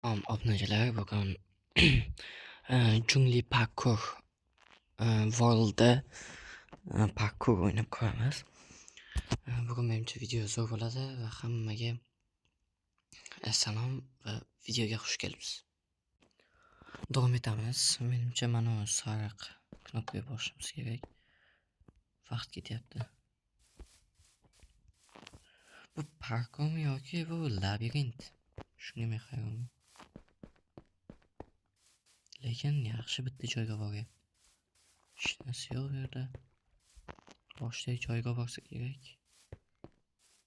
Obunachilar, bugun Jungli Parkour World'da parkour o'ynab ko'ramiz. Bugun menimcha video zo'r bo'ladi va hammaga salom va videoga xush kelibsiz. Davom etamiz. Menimcha mana sariq knopkaga bosishimiz kerak. Vaqt ketyapti. Bu parkurmi yoki bu labirint? Shunga men hayronman. Lekin yaxshi bitta joyga boryapti. Hech narsa yo'q bu yerda. Boshidagi joyga borsa kerak.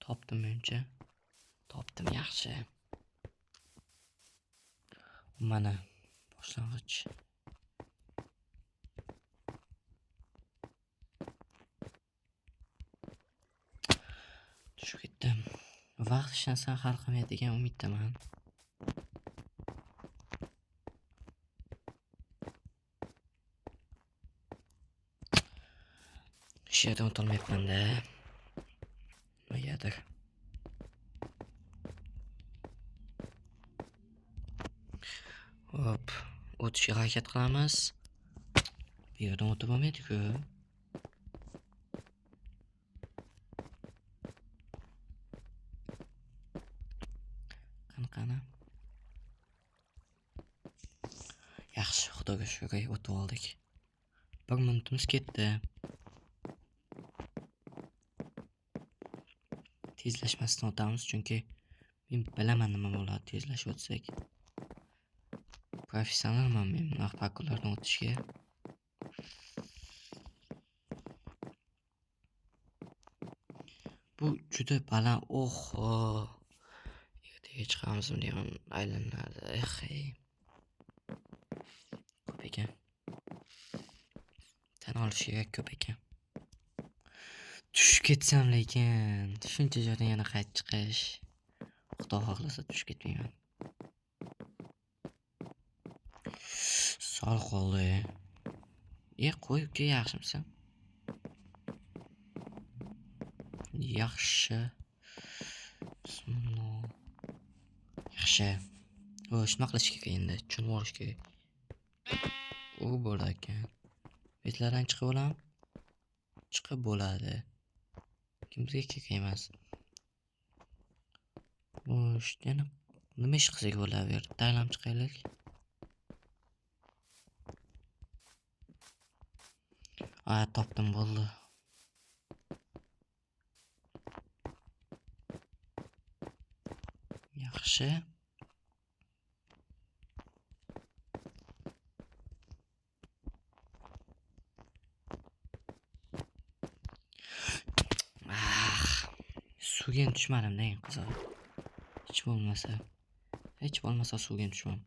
Topdim menimcha. Topdim, yaxshi. Mana boshlang'ich. Tushib ketdim. Vaqt hech narsani hal qilmaydi degan umiddaman. Shu yerdan o'tolmayapman-da. Nimagadir. Hop, o'tishga harakat qilamiz. Bu yerdan o'tib bo'lmaydi-ku. Qani-qani. Yaxshi, Xudoga shukr, o'tib oldik. 1 minutimiz ketdi. Tezlashmasdan o'tamiz, chunki men bilaman nima bo'ladi tezlashib o'tsak. Professionalman men bunaqa parkurlardan o'tishga. Bu juda baland. Oho. Ertaga chiqamizmi degan aylanadi. Eh, ey. Ko'p ekan. Tan olish kerak, ko'p ekan. Tushib ketsam lekin shuncha joydan yana qaytib chiqish. Xudo xohlasa tushib ketmayman. Sal qoldi. Qo'y uka, yaxshimisan? Yaxshi. Bismillah. Yaxshi. Xo'sh, nima qilish kerak endi? Tushunib olish kerak. U bo'lar ekan. Betlardan chiqib bo'ladimi? Chiqib bo'ladi. Lekin bizga kerak emas. Xo'sh, yana nima ish qilsak bo'ladi bu yerda? Aylanib chiqaylik. Topdim, bo'ldi. Yaxshi. Suvga ham tushmadim-da, eng qizig'i. Hech bo'lmasa, hech bo'lmasa suvga ham tushmam.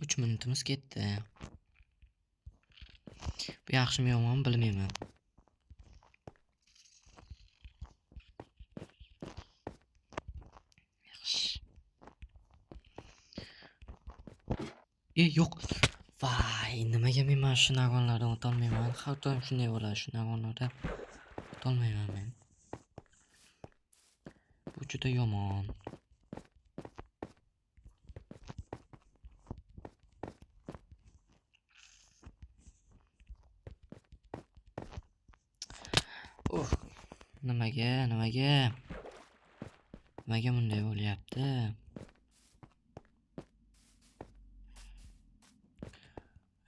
Uch minutimiz ketdi. Bu yaxshimi yomonmi bilmayman. Yaxshi. Yo'q. Vay, nimaga men mana shu narvonlardan o'tolmayman? Har doim shunday bo'ladi, shu narvonlardan o'tolmayman men. Bu juda yomon. Nimaga, nimaga? Nimaga bunday bo'lyapti?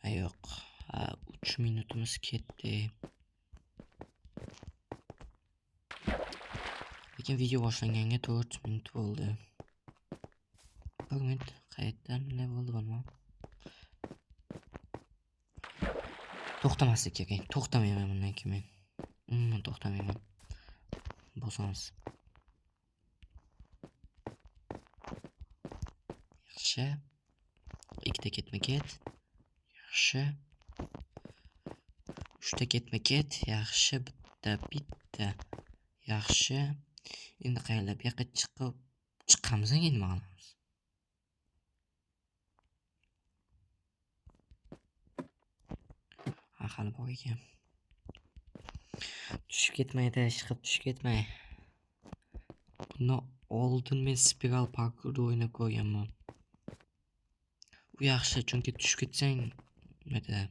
Yo'q. 3 minutimiz ketdi. Lekin video boshlanganga 4 minut bo'ldi. 1 minut qayerdan nima bo'ldi bilmadim. To'xtamaslik kerak. To'xtamayman bundan keyin men. Umuman to'xtamayman. Bosamiz. Yaxshi. Ikkita ketma-ket. Yaxshi. 3ta ketma-ket. Yaxshi, bitta, bitta. Yaxshi. Endi qayerlar bu yoqqa chiqib chiqamiz endi nima qilamiz? Ha, hali bor ekan. Tushib ketmaydi, ishqilib tushib ketmay. Bundan oldin men spiral parkurda o'ynab ko'rganman. U yaxshi, chunki tushib ketsang, nima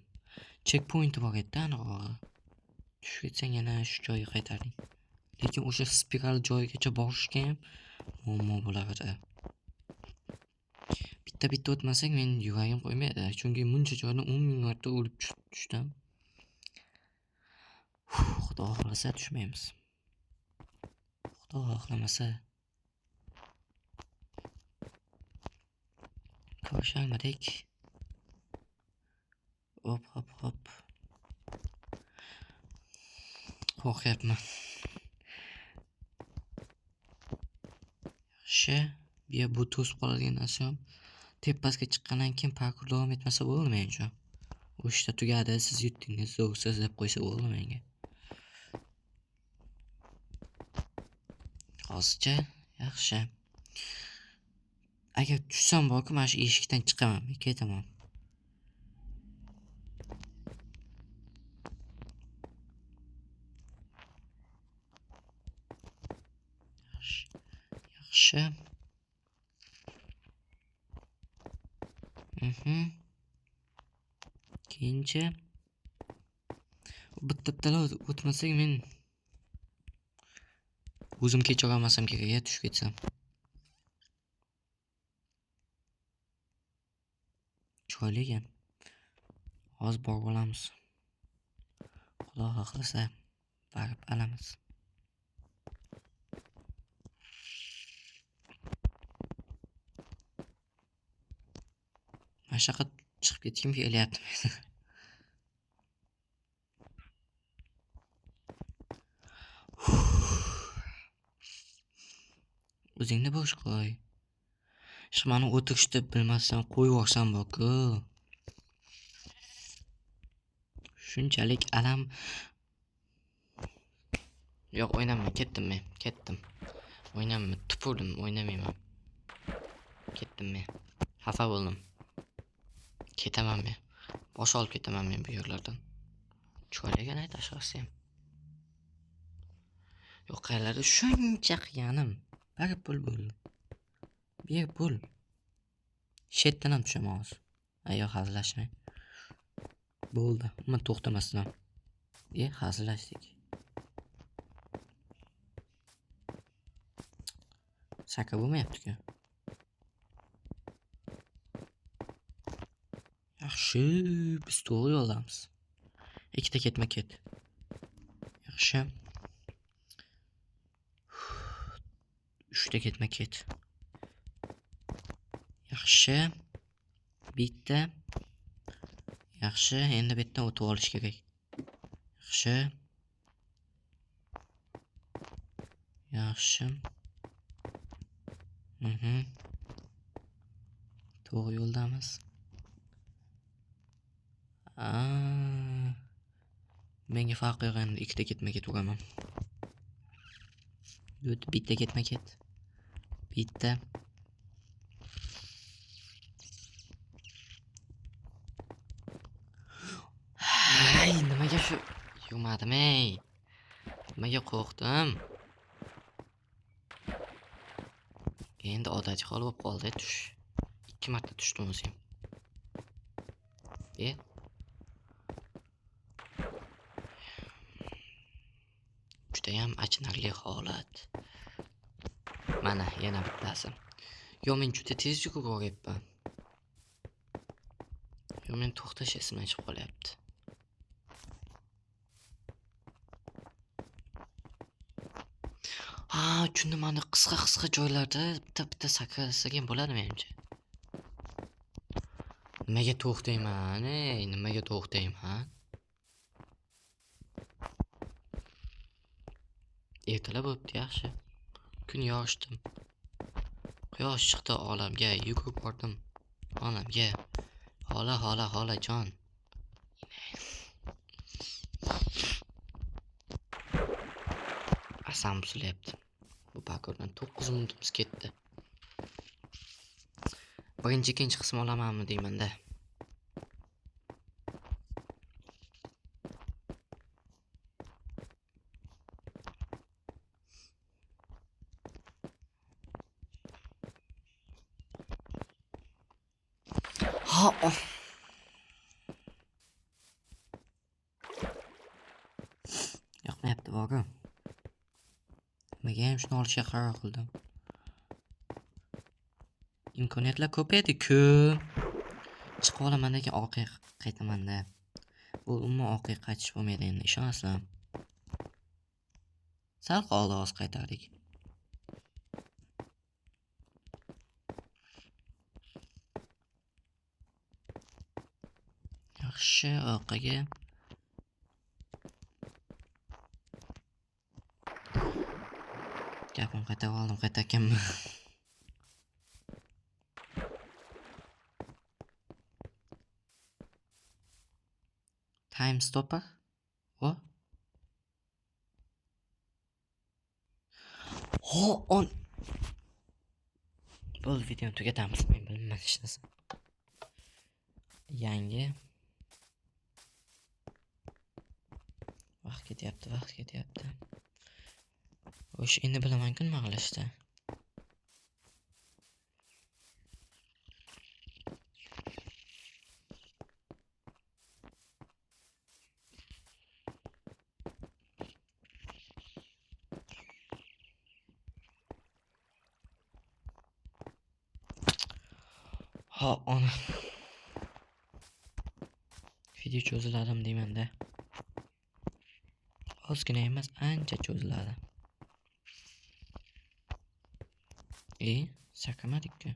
checkpointi bor edi-da anig'rog'i. Tushib ketsang yana shu joyga qaytarding. Lekin o'sha spiral joyigacha borishga ham muammo bo'lardi. Bitta-bitta o'tmasak men yuragim qo'ymaydi, chunki muncha joyni 10 ming marta o'lib tushdim. Xudo xohlasa tushmaymiz. Xudo xohlamasa ko'risholmadik. Hop hop hop. Qo'rqyapman. Yaxshi, bu yer bu to'sib qoladigan narsa ham. Tepasiga chiqqandan keyin parkur davom etmasa bo'ldi menimcha. O'shda tugadi, siz yutdingiz, zo'rsiz deb qo'ysa bo'ldi menga. Hozircha yaxshi. Agar tushsam borku, mana shu eshikdan chiqaman, men ketaman. Yaxshi. Keyinchi bitta-bittalar o'tmasak men o'zim kechira olmasam kerak, ya tushib ketsam. Chiroyli ekan. Hozir borib olamiz. Xudo xohlasa borib olamiz. Mana shu yoqqa chiqib ketgim kelyapti meni. O'zingni bo'sh qo'y. Mani o'tirishni bilmasdan qo'yib yuborsam borku. Shunchalik alam. Yo'q, o'ynamay ketdim men, ketdim. O'ynamay, tupurdim, o'ynamayman. Ketdim men. Xafa bo'ldim. Ketaman men. Bosh olib ketaman men bu yerlardan. Chiroyli ekan, tashqarisi ham. Yo'q, qayerlarda shuncha qilganim bir pul bo'ldi. Bir pul. Shetdan ham tushaman hozir. Yo'q, hazillashmang. Bo'ldi. Umuman to'xtamasdan. Hazillashdik. Saka bo'lmayapti-ku. Yaxshi, biz to'g'ri yo'ldamiz. Ikkita ketma-ket. Yaxshi. Uchta ketma-ket. Yaxshi. Bitta. Yaxshi, endi bu yerdan o'tib olish kerak. Yaxshi. Yaxshi. To'g'ri yo'ldamiz. Menga farqi yo'q endi, ikkita ketma-ket uraman. Bitta ketma-ket. Bitta. Ay, nimaga shu yurmadim ey? Nimaga qo'rqdim? Endi odatiy hol bo'lib qoldi, tush. 2 marta tushdim o'zim. Judayam achinarli holat. Mana yana bittasi. Yo, men juda tez yugurib boryapman. Yo, men to'xtash esimdan chiqib qolyapti. Ha, tushundim, mana qisqa-qisqa joylarda bitta-bitta sakrasak ham bo'ladi menimcha. Nimaga to'xtayman, ey, nimaga to'xtayman? Ertalab bo'pti, yaxshi. Kun yorishdim. Quyosh chiqdi olamga, yugurib bordim onamga. Xola, xola, xolajon. Asam buzilyapti. Bu parkurdan 9 minutimiz ketdi. Birinchi, ikkinchi qism olamanmi deyman-da. Ha, oh. Yoqmayapti boru. Nimaga ham shuni olishga qaror qildim? Imkoniyatlar ko'p edi-ku. Chiqib olaman lekin orqaga qaytaman-da. Bu umuman orqaga qaytish bo'lmaydi endi, ishonasizlarmi? Sal qoldi, hozir qaytardik. Yaxshi, orqaga. Gapim qaytarib oldim, qaytarkanman. Time stopper. O. Ho, on. Bo'ldi, videoni tugatamiz. Men bilmayman hech narsa. Yangi. Vaqt ketyapti, vaqt ketyapti. O'sha endi bilaman-ku nima qilishni. Ha, ona. Video cho'ziladim deyman-da. Ozgina emas, ancha cho'ziladi. Sakramadik-ku.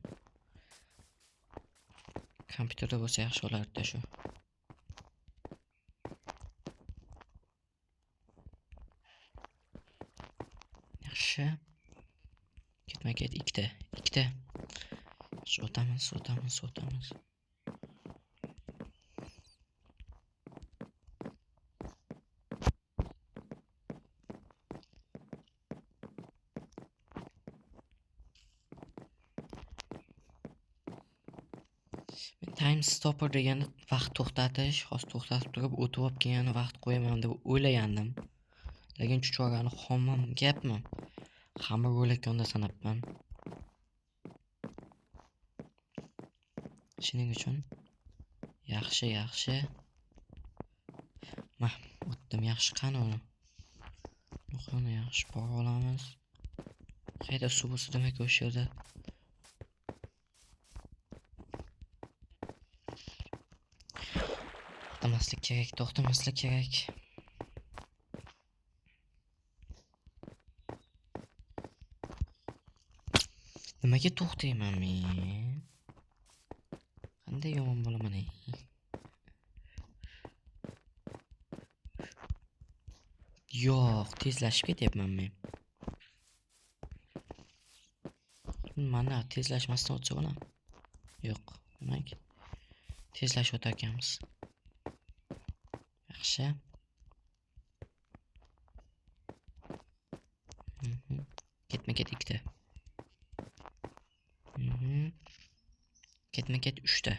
Kompyuterda bo'lsa yaxshi bo'lardi shu. Yaxshi. Ketma-ket ikkita, ikkita. O'tamiz, o'tamiz, o'tamiz. Time stopper degani vaqt to'xtatish, hozir to'xtatib turib o'tib olib kelgani vaqt qo'yaman deb o'ylagandim. Lekin chuchvarani xomam gapmi? Xamir o'layotganda sanabman. Shuning uchun yaxshi, yaxshi. Mah, o'tdim, yaxshi, qani uni? Qani yaxshi bora olamiz. Qayerda suv bo'lsa demak o'sha yerda. To'xtamaslik kerak, to'xtamaslik kerak. Nimaga to'xtayman men? Qanday yomon bo'laman ey? Yo'q, tezlashib ketyapman men. Mana tezlashmasdan o'tsa bo'ladimi? Yo'q, demak tezlashib o'tar ekanmiz. Yaxshi. Ketma-ket ikkita. Ketma-ket uchta.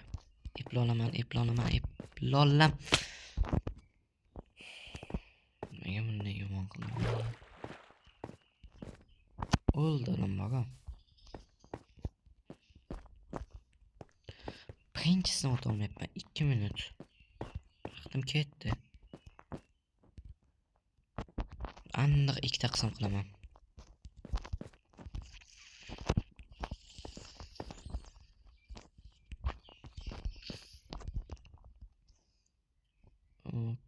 Eplolaman, eplolaman, eplolam. Nimaga bunday yomon qildim? O'ldim bogo. Birinchisini o'ta olmayapman. 2 minut. Vaqtim ketdi. Aniq ikkita qism qilaman.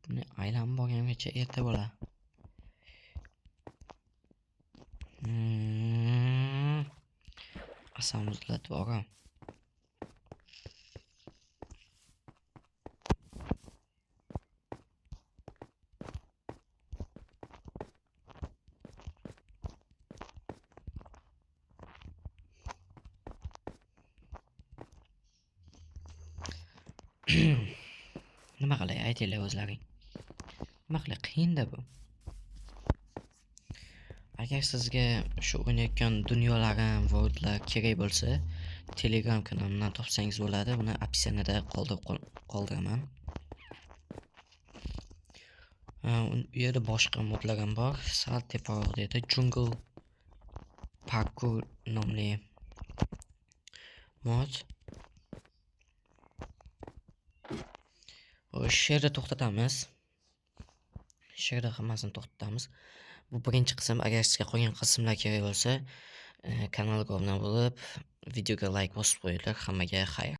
Buni aylanib borgangacha erta bo'ladi. Asam uziladi bogo. Nima qilay, aytinglar o'zlaring. Nima qilay, qiyin-da bu. Agar sizga shu o'ynayotgan dunyolarim, worldlar kerak bo'lsa, Telegram kanalimdan topsangiz bo'ladi. Buni описаниеda qoldiraman. U yerda boshqa modlar ham bor. Sal teparoqda edi Jungle Parkour nomli mod. Xo'sh, shu yerda to'xtatamiz. Shu yerda hammasini to'xtatamiz. Bu birinchi qism. Agar sizga qolgan qismlar kerak bo'lsa, kanalga obuna bo'lib, videoga layk bosib qo'yinglar. Hammaga xayr.